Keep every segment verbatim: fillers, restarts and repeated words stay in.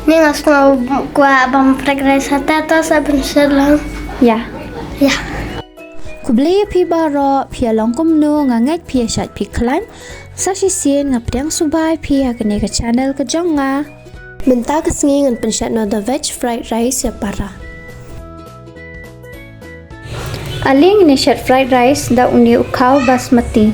Ni nga sngew kwah bam fried rice hata, to sa pynshad lang. Ïa. Ïa. Khublei ïa phi baroh, phi ïa long kumno, nga ngeit phi ïa shait phi khlaiñ. Sa shisien nga pdiang sngewbha ïa phi ha kane ka channel ka jong nga. Mynta ka sngi ngan pynshad noh da veg fried rice ïa para. Ale ngin ïa shad fried rice da une u khaw basmati.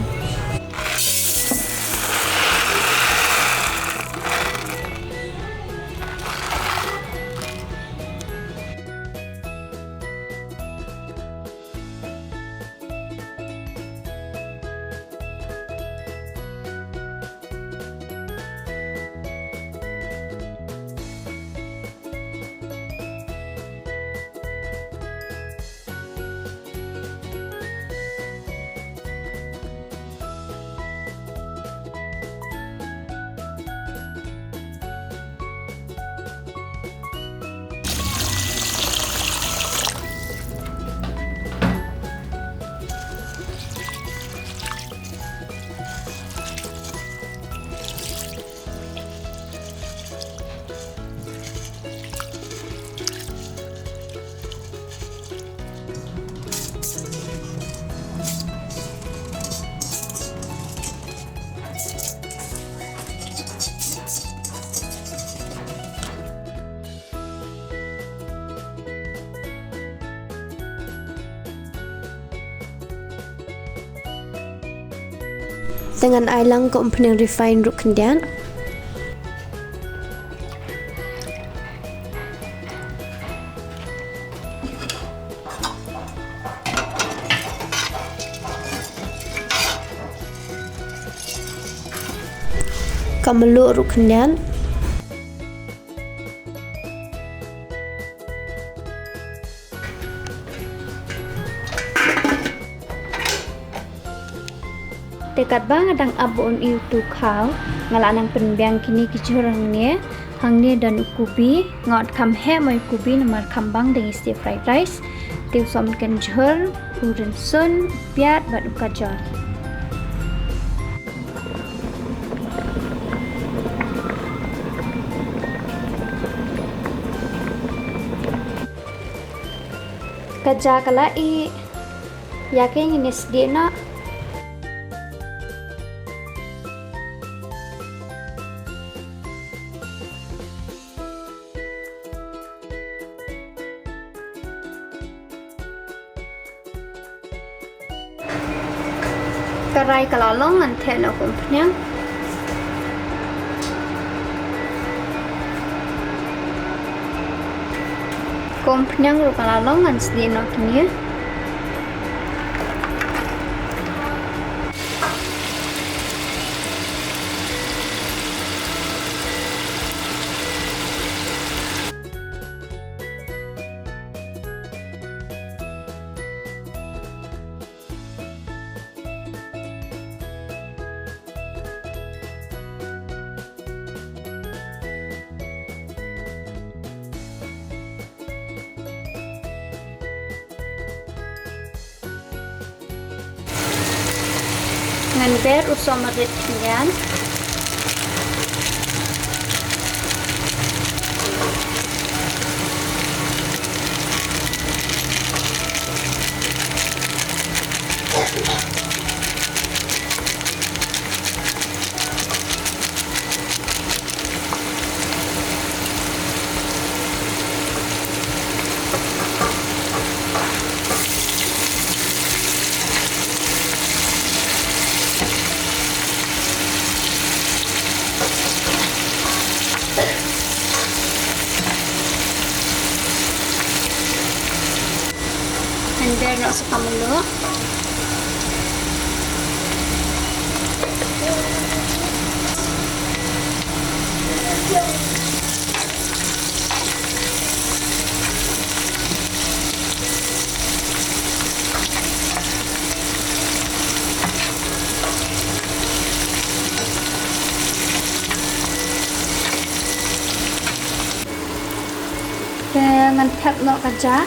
Te ngan ai lang ka umphniang refine ruh khyndiat. Ka mluh ruh khyndiat. Te katba nga dang ap ba un ïoh tu khaw, nga la nang pynbiang kine ki jhur hangne. Hangne don u kubi, nga ot kham heh mo ïa u kubi namar kham bang da ngi stir fried rice. Te u sohmynken jhur, u rynsun, u piat bad u kajor. Ka ja ka la ih. Ïa ke ngin ïa sdieh noh. Ka rai ka la long, ngan theh noh ka umphniang. Ka umphniang ruh ka la long, ngan sdieh noh kine. Ngan ber u sohmarit khyndiat. Ngan ber noh sa ka mluh. Te ngan thep noh ka ja.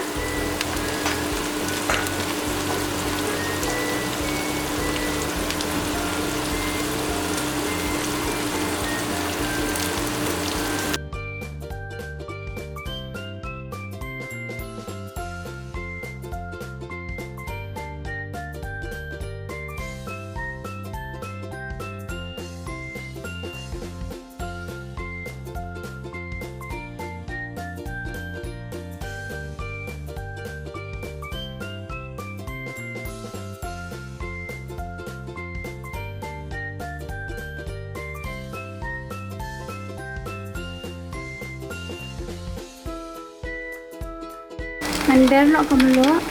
Ngan ber noh ka mluh,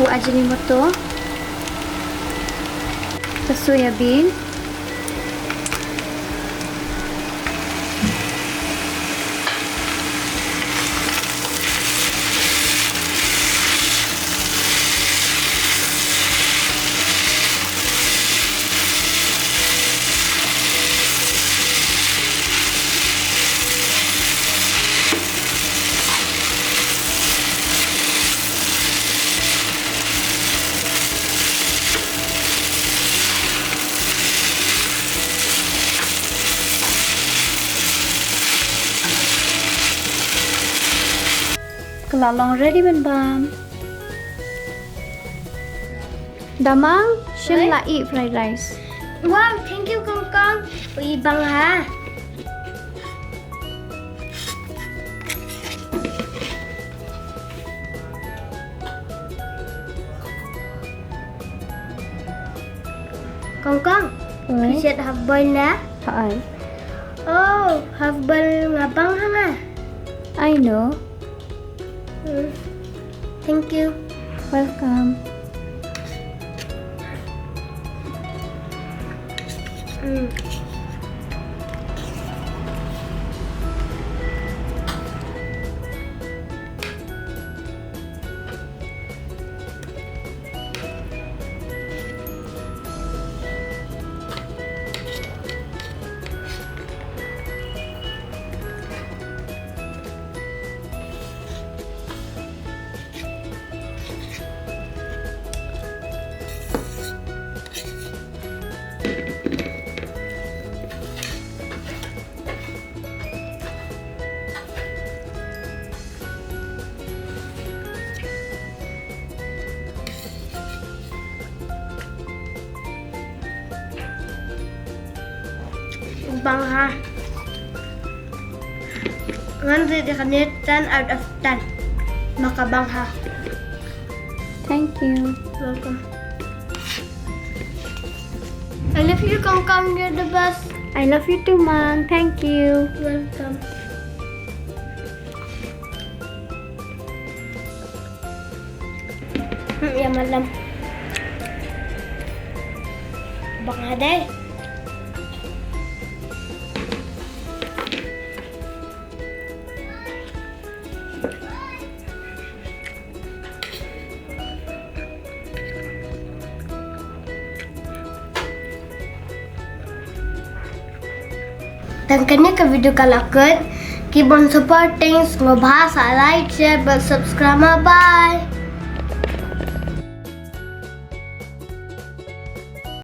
u Ajinomoto, ka soya bean. Ka la long ready ban bam. Damang, shen la ih fried rice. Wow, thank you, Kong Kong. U i bang ha. Kong Kong, oi, phi shet half boil na? Hai. Oh, half boil nga bang ha nga. I know. Hmm. Thank you. Welcome. Hmm. Bang ha. Ngan rate ïa kane ten out of ten. Ma ka bang ha. Thank you. Welcome. I love you, Kong Kong. You're the best. I love you too, Mang. Thank you. Welcome. Hmm, ïa malam. Bang ha dei. Tang kane ka video ka la kut. Keep on supporting. Sngewbha sa like, share bad subscribe. Bye.